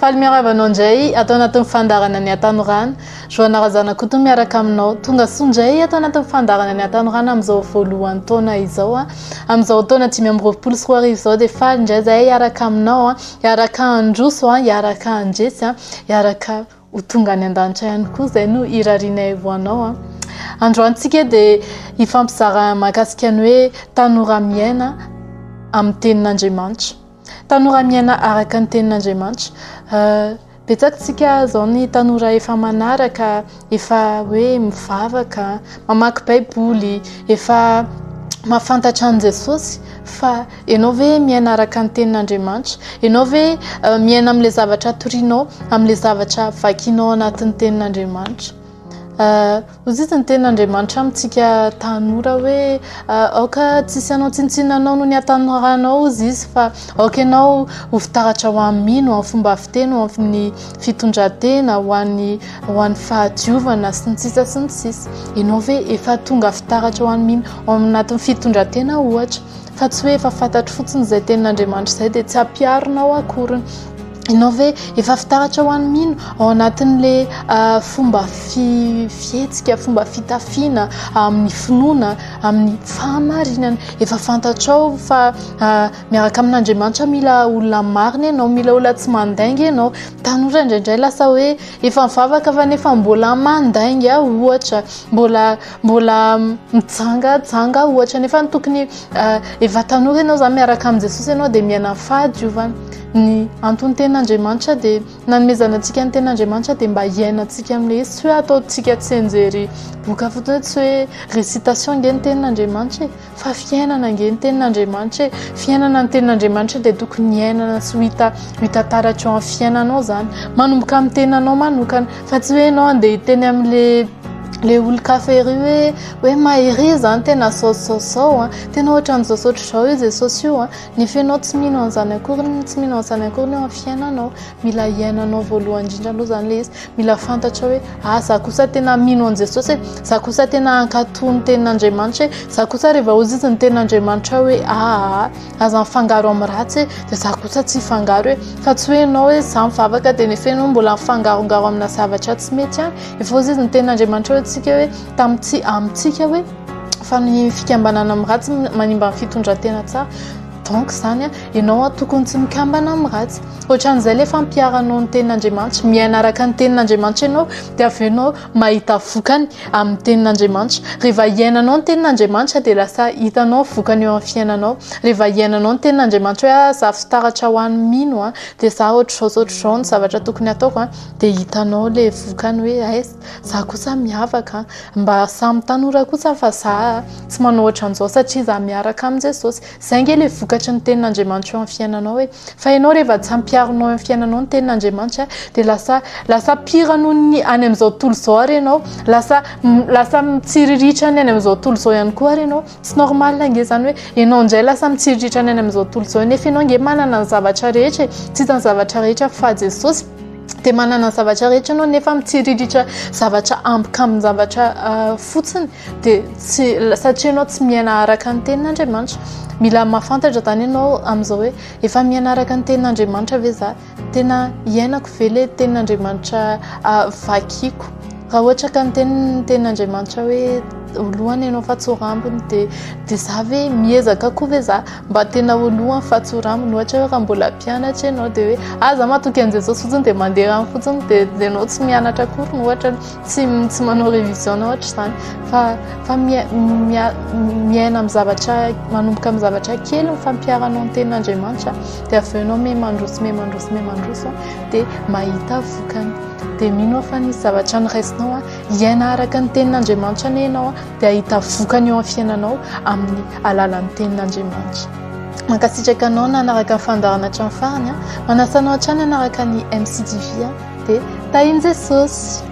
Faly miarahaba anao indray ato anatin'ny fandaharana ny hatanorana. Joana Razanakoto miaraka aminao. Tonga soa indray ato anatin'ny fandaharana ny hatanorana amin'izao voalohan'ny taona izao. Amin'izao taona 2025 izao dia faly indray izahay hiaraka aminao, hiaraka handroso, hiaraka handresy, hiaraka ho tonga any an-danitra ihany koa. Izay no irarianay ho anao. Androany tsika dia hifampizara mahakasika ny hoe tanora miaina amin'ny tenin'Andriamanitra. Tanora miaina araka ny tenin'Andriamanitra. Betsaka tsika izao ny tanora efa manaraka, efa hoe mivavaka, mamaky baiboly, efa mahafantatra an'i Jesosy fa ianao ve miaina araka ny tenin'Andriamanitra? Ianao ve miaina amin'ilay zavatra torianao, amin'ilay zavatra vakinao anatin'ny tenin'Andriamanitra? Hoy izy ny tenin'Andriamanitra amintsika tanora hoe aoka tsy hisy hanao tsinontsinona anao noho ny hatanoranao hozy izy fa aoka ianao ho fitaratra ho an'ny mino, amin'ny fomba fiteny, ho amin'ny fitondran-tena, ho an'ny ho an'ny fahadiovana sy ny sisa sy ny sisa. Ianao ve efa tonga fitaratra ho an'ny mino ao anatin'ny fitondran-tena ohatra fa tsy hoe efa fantatro fotsiny izay tenin'Andriamanitra izay dia tsy ampiharinao akoriny. Ianao ve efa fitaratra ho an'ny mino ao anatin'le fomba fihetsika, fomba fitafiana amin'ny finoana, amin'ny fahamarinana? Efa fantatrao fa miaraka amin'Andriamanitra mila olona marina ianao, mila olona tsy mandainga ianao. Tanora indraindray lasa hoe efa mivavaka fa nefa mbola mandainga ohatra, mbola mbola mijangajanga ohatra nefa ny tokony efa tanora ianao zany miaraka amin'i Jesosy ianao dia miaina fahadiovana. Ny anton'ny tenin'Andriamanitra dia nanomezana antsika ny tenin'Andriamanitra dia mba hiainantsika amin'ilay izy, tsy hoe ataontsika tsianjery boka fotsiny hoe tsy hoe récitation ange ny tenin'Andriamanitra e, fa fiainana ange ny tenin'Andriamanitra e, fiainana ny tenin'Andriamanitra dia tokony hiainana sy ho hita ho hita taratra eo amin'ny fiainanao izany, manomboka amin'ny tenanao manokana fa tsy hoe ianao andeha hiteny amin'ilay le olon-kafa ery hoe hoe mahery izany tena zao zao zao a, tena ohatran'izao sy ohatr'izao io Jesosy io a, nefa ianao tsy mino an'izany akory, tsy mino an'izany akory ny eo amin'ny fiainanao, mila iainanao voalohany indrindra aloha izany ilay izy, mila fantatra hoe ah za kosa tena mino an'i Jesosy e, za kosa tena hankatò ny tenin'Andriamanitra e, za kosa rehefa hozy izy ny tenin'Andriamanitra hoe ah aza mifangaro amin'ny ratsy e, dia za kosa tsy hifangaro e, fa tsy hoe ianao hoe za mivavaka dia nefa ianao mbola mifangarongaro amina zavatra tsy mety ihany, efa hozy izy ny tenin'Andriamanitra hoe tsika hoe tamintsy amintsika hoe fa ny fikambanana amin'ny ratsy manimba ny fitondran-tena tsara, donc izany a ianao a tokony tsy mikambana amin'ny ratsy. Ohatran'izay ilay fampiharanao ny tenin'Andriamanitra, miaina araka ny tenin'Andriamanitra ianao dia avy eo ianao mahita vokany amin'ny tenin'Andriamanitra. Rehefa iainanao ny tenin'Andriamanitra dia lasa hitanao ny vokany eo amin'ny fiainanao. Rehefa iainanao ny tenin'Andriamanitra hoe ah za fitaratra ho an'ny mino a, dia za ohatr'izao sy ohatr'izao ny zavatra tokony hataoko a, dia hitanao ilay vokany hoe aiza za kosa miavaka, mba samy tanora kosa fa za tsy manao ohatran'izao satria za miaraka amin'i Jesosy. Izay ange ilay vokatry ny tenin'Andriamanitra eo amin'ny fiainanao e. Fa ianao rehefa tsy ampiharinao eo amin'ny fiainanao ny tenin'Andriamanitra dia lasa lasa pire noho ny any amin'izao tontolo izao ary ianao, lasa lasa mitsiriritra ny any amin'izao tontolo izao ihany koa ary ianao. Tsy normal ange izany hoe ianao indray lasa mitsiriritra ny any amin'izao tontolo izao nefa ianao ange manana ny zavatra rehetra e. Tsy hita ny zavatra rehetra fa Jesosy dia manana ny zavatra rehetra ianao nefa mitsiriritra zavatra ambikamin-javatra fotsiny dia tsy satria ianao tsy miaina araka ny tenin'Andriamanitra. Mila mahafantatra izany ianao amin'izao hoe efa miaina araka ny tenin'Andriamanitra ve za? Tena iainako ve ilay tenin'Andriamanitra vakiko? Raha ohatra ka niteny ny tenin'Andriamanitra hoe ho lohany ianao fa tsy ho rambony dia dia za ve miezaka koa ve za mba tena ho lohany fa tsy ho rambony? Ohatra hoe raha mbola mpianatra ianao dia hoe ah za matoky an'i Jesosy fotsiny dia mandeha any fotsiny dia dia ianao tsy mianatra akory no ohatra tsy tsy manao révision na ohatra izany fa fa miaina amin'ny zavatra manomboka amin'ny zavatra kely ny fampiharanao ny tenin'Andriamanitra dia avy eo ianao miha mandroso miha mandroso miha mandroso dia mahita vokany dia mino aho fa nisy zavatra noraisinao hiaina araka ny tenin'Andriamanitra anie ianao dia hahita vokany eo amin'ny fiainanao amin'ny alalan'ny tenin'Andriamanitra. Mankasitraka anao nanaraka ny fandaharana hatramin'ny farany. Manasa anao hatrany hanaraka ny MCTV dia tahin'i Jesosy.